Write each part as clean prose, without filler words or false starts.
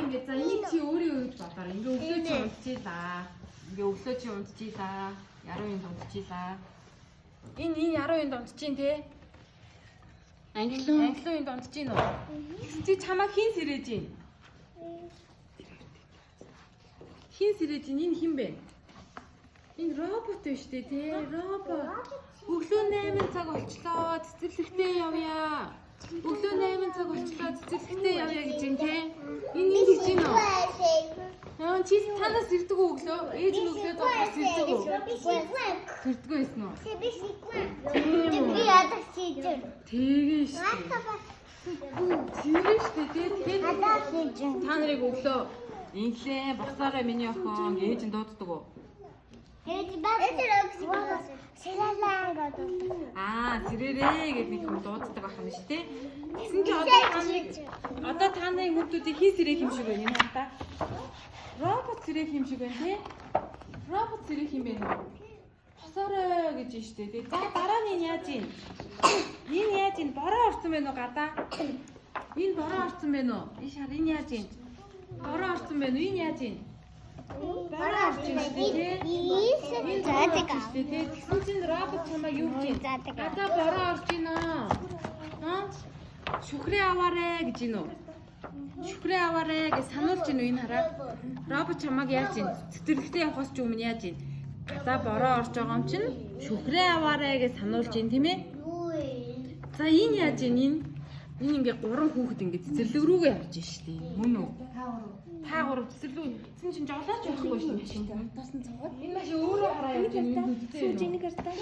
Ингээ за энийг чи өөрөө юу гэж бодоор. Ингээ өглөө чи унтчихлаа. Ингээ өглөө чи унтчихлаа. Яруу юунд унтчихлаа. Энэ энэ яруу юунд унтчихин те. Англиун. Англиун юунд унтчихин уу? Тэгсэн чи чамаа хин сэрэж гин? Хин сэрэж гин? Энэ хин бэ? Энэ робот биш үү те? Робот. Өглөө 8 цаг болчлоо. Цэцэрлэгтээ явъя. Өглөө 8 цаг болчлоо. Цэцэрлэгтээ явъя гэж юм те. Энэ энэ гэж юм уу? Аа чи танаас ирдэг үү өглөө? Ээж нь өглөө зогсоос ирдэг үү? Ирдэггүй байсан уу? Тэгээ шүү. Тэгээ шүү дээ. Тэгэхээр та нарыг өглөө инглээ босоорой миний охин ээж нь дууддаг уу? Аа, сэрээрээ гэдэг нэг юм дууддаг байх юм шүү дээ. Тэгсэн чи одоо та нарыг одоо та нарын хүүхдүүдийг хин сэрэх юм шиг байна энэ хата. Робот сэрэх юм шиг байна тий? Робот сэрэх юм байна уу? Босоорой гэж юм шүү дээ. За дараа нь энэ яаж юм? Энэ яаж юм? Бороо орсон байна уу гадаа? Энэ бороо орсон байна уу? Энэ шар энэ яаж юм? Бороо орсон байна уу? Энэ яаж юм? Бороо орж байна шүү дээ тий? Энэ бороо орж шүү дээ тий? Тэгсэн чинь робот чамайг юу гэж юм? Гадаа бороо орж байна. Аа? Шүхрээ аваарэ гэж гин үү? Шүхрээ аваарэ гэж сануулж гин үү энэ хараа? Робот чамайг яаж гин? Цэцэрлэгтээ явахаас ч өмнө яаж гин? Гадаа бороо орж байгаа юм чинь шүхрээ аваарэ гэж сануулж гин тийм ээ? За энэ яаж гин энэ? Энэ ингээ гурван хүүхэд ингээ цэцэрлэг рүүгээ явж гин шүү дээ. Мөн үү? Та гурав цэцэрлэг цэн чинь жолооч байхгүй шүү дээ машин. Тоосон цугаад. Энэ машин өөрөө хараа явж гин энэ хүүхдтэй. Сүүж энийг артаа.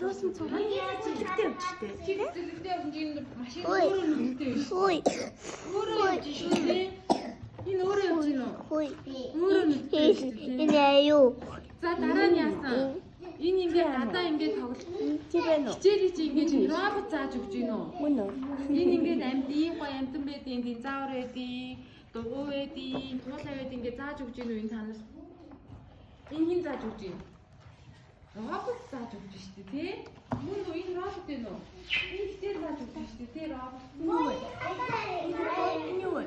Тоосон цугаад цэцэрлэгтээ явж штэ. Чи цэцэрлэгтээ явсан чинь энэ машин өөрөө нүдтэй биш. Өөрөө явж шүү дээ. Энэ өөрөө явж гин үү? Өөрөө нүдтэй биш үү? За дараа нь яасан? Энэ ингээ гадаа ингээ тоглож Чи байна уу? хичээлийг чи ингээ чи робот зааж өгч гин үү? Мөн үү? Энэ ингээд амьд ийм гоё амьтан байдیں، динозавр байдیں، дугуй байдیں، туулай байдیں ингээ зааж өгч гин үү энэ та нар? Энэ хэн зааж өгч гин? Робот зааж өгч штэ тий? Мөн үү энэ робот энэ үү? Энэ хичээл зааж өгч штэ тий робот. Энэ юу вэ?